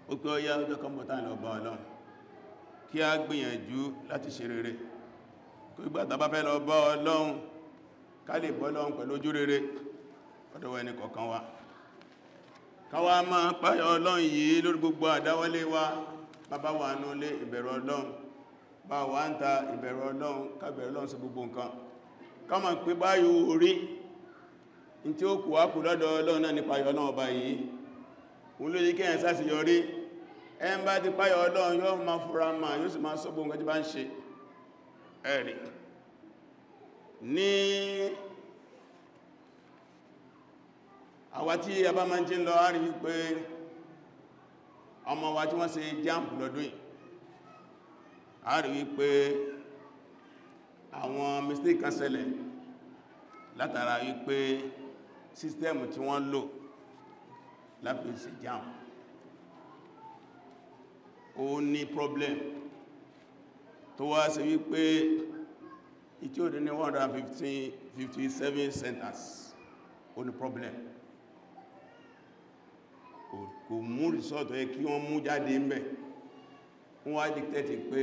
Ó pé ọyá ọjọ́ kan bọ̀ táà lọ bá Ọlọ́run, kí a gbìyànjú láti ṣe rere, kó ìgbà tá bá fẹ́ lọ bá Ọlọ́run ká lè bọ́ Ọlọ́run pẹ̀lú ojú rere. Ọ̀dọ̀ ẹni kọ̀ọ̀kan wa, ká wá máa páyà Ọlọ́run yìí lórí gbogbo àdáwọlé wa. Bàbá wà nulé, ìbẹ̀rù Ọlọ́run, bá wà ń ta, ìbẹ̀rù Ọlọ́run, ká bẹ̀rù Ọlọ́run sí gbogbo nǹkan. Ká mọ̀ pé báyìí orí in tí ó kù wá kù lọ́dọ̀ Ọlọ́run náà nípa Ọlọ́run ọba yìí. Òun ló yí kí ẹ̀yàn sáà sì yọrí. Ẹ ń bá ti páyà Ọlọ́run yóò máa fura máa, yóò sì máa sọ gbogbo nǹkan tí bá ń ṣe. Ẹ̀rì ní àwa tí a bá máa ń jí lọ, á rí wípé ọmọ wa tí wọ́n ṣe JAMB lọ́dún yìí, a rí wípé àwọn mistake kan ṣẹlẹ̀ látara wípé system tí wọ́n lò láti ṣe JAMB ó ní problem, tó wá ṣe wípé ìtí ó dín ní 157 centers ó ní problem, kò mú result yẹ kí wọ́n mú jáde ń bẹ̀. Wọ́n wá dictate pé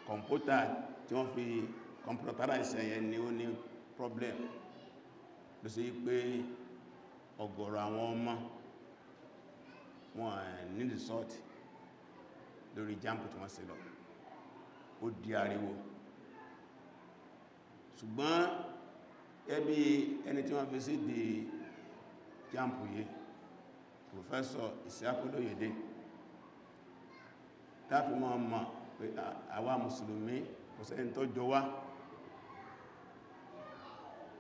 kọ̀mpútà tí wọ́n fi computerize yẹn ni ó ní problem, ló sì pé ọ̀gọ̀rọ̀ àwọn ọmọ wọn ní result lórí JAMB tí wọ́n ṣe lọ. Ó di ariwo. Ṣùgbọ́n ẹbí ẹni tí wọ́n fi sí di JAMB yìí, Professor Isiaq Olóyèdé, táàfi mọ́ mọ̀ pé àwa mùsùlùmí kò sẹ́ni tó jọ wá.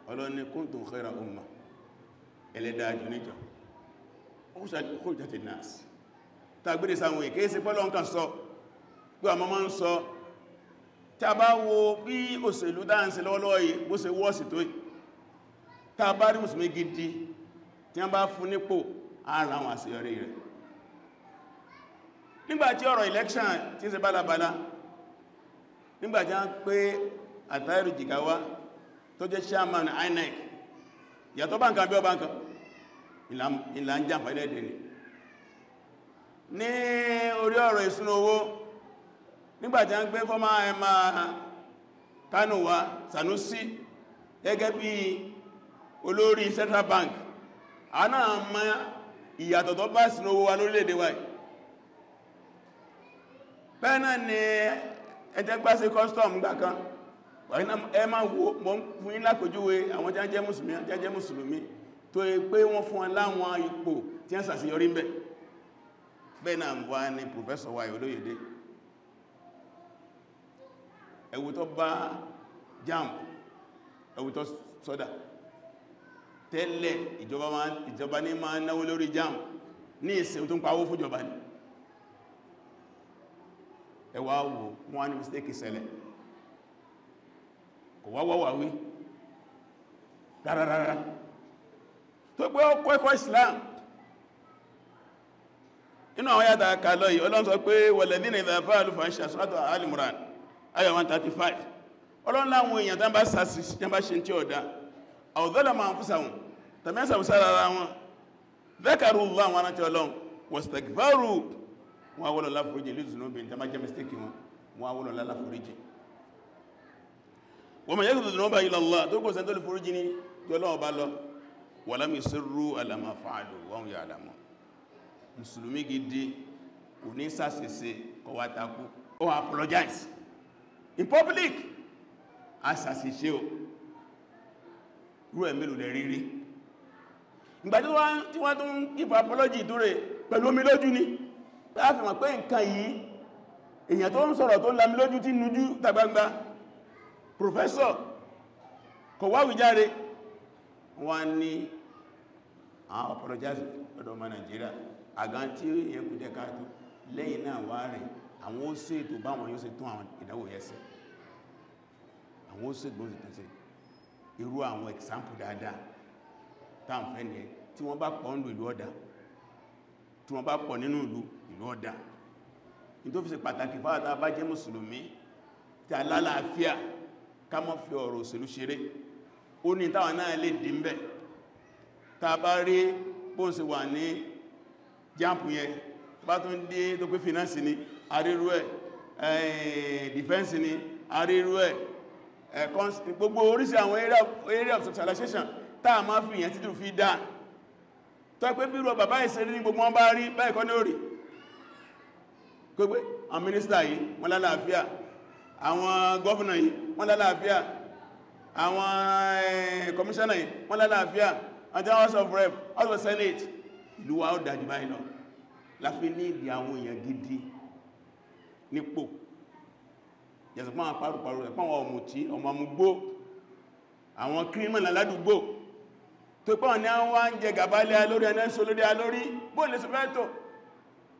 Ọlọ́ni kuntum khayra umma, ẹlẹ́dájú níjọ ukhrijat linnas, tàgbèrè sáwọn èké sí pọ́lọ́ nǹkan sọ pé àmọ́ máa ń sọ. Tí a bá wo bí òṣèlú dáǹsì lọ́wọ́lọ́wọ́ yìí bó ṣe wọ́ọ̀sì tó, tá a bá rí mùsùlùmí gidi tí wọ́n bá fún nípò, ara àwọn àṣeyọrí rẹ̀. Nígbàtí ọ̀rọ̀ election tí ń ṣe bálabàlá, nígbàtí wọ́n pé Àtàírù Jìgáwá tó jẹ́ chairman INEC, ìyàtọ̀ bá nǹkan bí ọba nǹkan ìlà ń jàǹfà ilẹ̀ èdè ni. Ní orí ọ̀rọ̀ ìṣúná owó, nígbàtí wọ́n gbé fọ́mà ẹmà Kánò wá, Sanusi, gẹ́gẹ́ bí olórí Central Bank, a náà mọ̀ ìyàtọ̀ tó bá ìṣúná owó wa lórílẹ̀-èdè wa. Bẹ́ẹ̀ náà ni ẹjẹ́ gbá sí custom gbà kan, ẹ máa wo mọ́ fún yín lápèjúwe àwọn tí wọ́n jẹ́ mùsùlùmí, tí wọ́n jẹ́ mùsùlùmí tó yẹ pé wọ́n fún wọn láwọn ipò tí wọ́n ṣàṣeyọrí ń bẹ̀. Bẹ́ẹ̀ náà wá ní Professor wa Olóyèdé, ẹ̀wù tó bá JAMB, ẹ̀wù tó sọ́dà tẹ́lẹ̀, ìjọba ní máa náwó lórí JAMB, ní ìsìn tó ń pawó fún ìjọba ní. Ẹwà wò wọ́n ní mistake ṣẹlẹ̀, kò wá wọ́wà wí rárárárá, tó pé ó kọ́ ẹ̀kọ́ Islam. Inú àwọn yàtà kàlọ́ yìí, Ọlọ́run sọ pé walladhina idha fa'alu fahishatan, suratu Al Imran ayah 135, Ọlọ́run láwọn èèyàn tán bá ṣe tí ọ̀dá, aw zalamu anfusahum, tàbí sàbùsára ara wọn, dhakarullah, wọn rántí Ọlọ́run, wastaghfaru, wọn wọ́lọ̀ láforíjì lizunubihim, tán bá jẹ́ mistake wọn, wọn wọ́lọ̀ láforíjì. Wa man yaghfiru dhunuba illa Allah, tó kò sẹ́ tó lè foríjì ní jọlọ́ ọba lọ. Wa lam yusirru ala ma fa'alu wa hum ya'lamun. Mùsùlùmí gidi kò ní ṣàṣìṣe kó wá takú, ó apologize in public, a ṣàṣìṣe o, rú ẹ̀ mélòó lẹ rírí. Ìgbà tí wọ́n tún give apology dúró pẹ̀lú omi lójú ni, láti mọ̀ pé nǹkan yìí, èèyàn tó ń sọ̀rọ̀ tó ń lami lójú tí nújú tàgbangba, professor kò wá wíjáre, wọ́n ní àwọn apologize lọ́dọ̀ ọmọ Nàìjíríà àgán tí èyàn kù jẹ́ káàtó. Lẹ́yìn náà wá rẹ̀, àwọn ó ṣètò báwọn yóò ṣe tún àwọn ìdánwò yẹn ṣe, àwọn ó ṣègbọ́n sí tún ṣe. Irú àwọn example dáadáa táǹfẹ́ ni tí wọ́n bá pọ̀ nínú ìlú ọ̀dà, tí wọ́n bá pọ̀ nínú ìlú ìlú ọ̀dà. Ní tó fi ṣe pàtàkì fáwọ́ta bá jẹ́ mùsùlùmí tí alálàáfíà, ká má fi ọ̀rọ̀ òṣèlú ṣeré. Ó ní táwọn náà lè dì ń bẹ̀. Tá bá rí bó ń ṣe wà ní Jáàpù yẹn tó bá tún dé tó pé finance ni àrírú ẹ̀, defense ni àrírú ẹ̀, gbogbo oríṣi àwọn area of specialization táà máa fi yẹn títù fi dá. Tó pé bí rọ bàbá ìṣẹ́rí ní gbogbo wọn bá rí báyìí kọ́ ní orí gbogbo àwọn mínísítà yìí wọ́n lálàáfíà, àwọn gọ́fìnà yìí wọ́n lálàáfíà, àwọn kọmíṣánà yìí wọ́n lálàáfíà, àti House of Rep, House of Senate. Ìlú wa ó dájú báyìí lọ. Láfi ní ìdí àwọn èèyàn gidi nípò. Yàtọ̀ pọ́n parùparù rẹ̀ pọ́n ọmọ̀tí, ọmọ amúgbó, àwọn kírímọ̀nà ládùúgbò tó pọ́n ní àwọn ń jẹ gàbálẹ̀ alórí ẹnẹ́sọ lórí alórí bóò lè sọ fẹ́ tó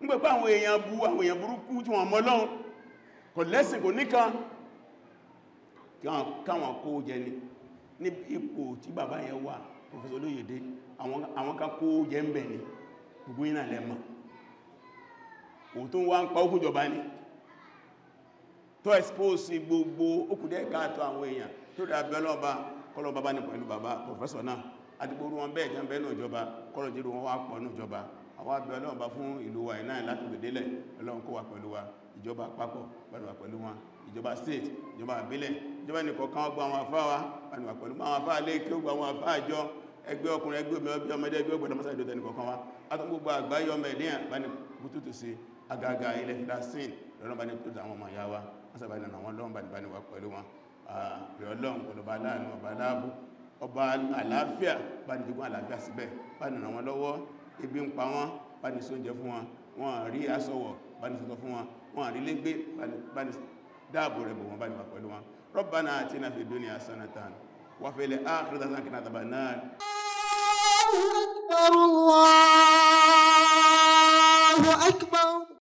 ń pẹ́ àwọn èèyàn bú, àwọn èèyàn burúkú tí wọ́n mọ̀ Ọlọ́run, kò lẹ́sìn kò níkan, káwọn kó jẹ ni. Ní ipò tí bàbá yẹn wà, Professor Olóyèdé, àwọn ká kó jẹ ń bẹ̀ ni, gbogbo yín náà lẹ mọ̀. Òun tó ń wá ń pa ókú jọba ni tó expose gbogbo ókùdẹ́ káàtọ́ àwọn èèyàn tó dà bẹ́ lọ́ba kọ́lọ̀ bàbá ní pẹ̀lú bàbá professor náà àti gbogbo wọn bẹ́ẹ̀ jẹ́ bẹ́ẹ̀ náà ìjọba kọ́lọ̀ jẹ́rù wọn wá pọ̀ ní ìjọba. Àwọn abẹ́ ọlọ́ọ̀bá fún ìlú wa iná látòkè délẹ̀, Ọlọ́run kó wà pẹ̀lú wa, ìjọba àpapọ̀ pẹ̀lú wa pẹ̀lú wọn, ìjọba state, ìjọba àbílẹ̀, ìjọba ẹnìkọ̀ọ̀kan, ọgbà àwọn àfáà wa pẹ̀lú wa pẹ̀lú àwọn àfáà lé kí ó gba àwọn àfáà àjọ ẹgbẹ́ ọkùnrin, ẹgbẹ́ obìnrin, ẹgbẹ́ ọmọdé, ẹgbẹ́ ọgbẹ̀dọ̀ mọ́sá ìdótẹ́ ẹnìkọ̀ọ̀kan wa. Àtún gbogbo àgbáyé ọmọ ẹ̀dẹ́yàn bá ní bútútù sí àgàgà ilẹ̀ Filastin lọ́nà bá ní tó àwọn ọmọ ìyá wa wọ́n sábà ní àwọn ọlọ́run bá ní bá ní wà pẹ̀lú wọn. Rẹ̀ ọlọ́run pẹ̀lú ọba aláàánú, ọba aláàbò, ọba àlàáfíà, bá ní jogún àlàáfíà síbẹ̀, bá ní ràn wọ́n lọ́wọ́. Ebi ń pa wọ́n, bá ní sóúnjẹ fún wọn, wọ́n rí aṣọ wọ̀, bá ní sọ́tọ̀ fún wọn, wọ́n rí légbé, bá ní dáàbò rẹ̀ bò wọ́n, bá ní wà pẹ̀lú wọn. Rabbana atina fid dunya hasanatan wa fil akhirati hasanatan wa qina adhaban nar. Akbar Allah.